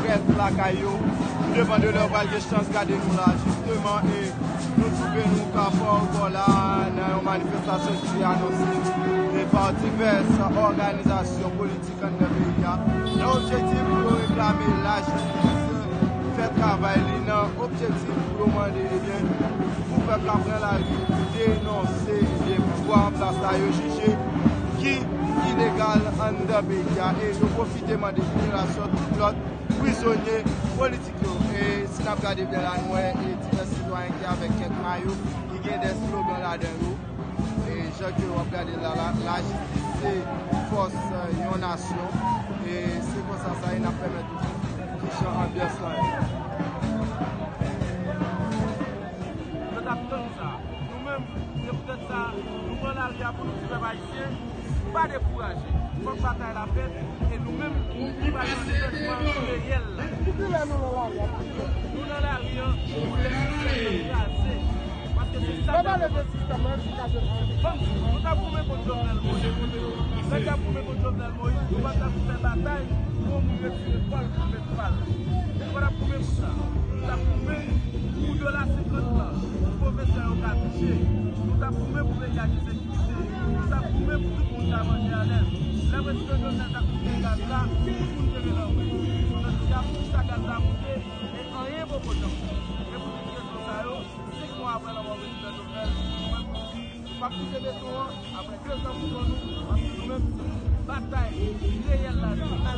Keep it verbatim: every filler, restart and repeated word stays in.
Rès lakay yo. M devan de lè w pral gen chans gade nou la, jisteman, e nou twouve nou Kafou Bò la nan yon manifestasyon ki te anonse e pa divès òganizasyon politik anndan peyi a, nan objektif pou yo reklame lajistis fè travay li, nan objektif pou yo mande, ebyen, pou pèp la pran lari pou denonse, ebyen, pouvwa an plas la yo jije ki ilegal anndan peyi a, e yo pwofite mande liberasyon tout lòt prizonye politik yo. E si n ap gade byen la, nou wè, e, divès sitwayen ki avèk kèk mayo ki gen de slogan ladan yo. E jan ke w ap gade la, la, lajistis se fòs, e, yon nasyon. E se konsa sa ye, n ap pèmèt ou di kijan anbyans lan ye. Yo t ap tann sa. Nou menm, se poutèt sa, nou pran lari a pou nou di pèp ayisyen, pa dekouraje. Fòk batay la fèt, e nou menm, nou pral nan chèchman reyèl la. Pou ki lè nou nan lari a? Nou nan lari a pou lè sistèm nan kraze. Paske se sa. Ban m di w, nou t ap goumen kont Jovenel Moïse. Lè n t ap goumen kont Jovenel Moïse, nou pa t ap fè batay pou yon moun retire kò l pou l met pa l. Nou pa t ap goumen pou sa. Nou t ap goumen pou dola senkant lan, pou pwofesè yo ka touche. Nou t ap goumen pou peyi a gen sekirite. Nou t ap goumen pou tout moun ka manje alèz. Lè prezidan Jovenel t ap koupe gaz la, tout moun te rele anmwe. Jodi a, poukisa gaz la moute e anyen poko janm fèt? E pou tout rezon sa yo, senk mwa apre lanmò prezidan Jovenel, nou menm nou di, n ap koupe beton an, apre de zan pou nou, paske nou menm, batay reyèl la, nou menm,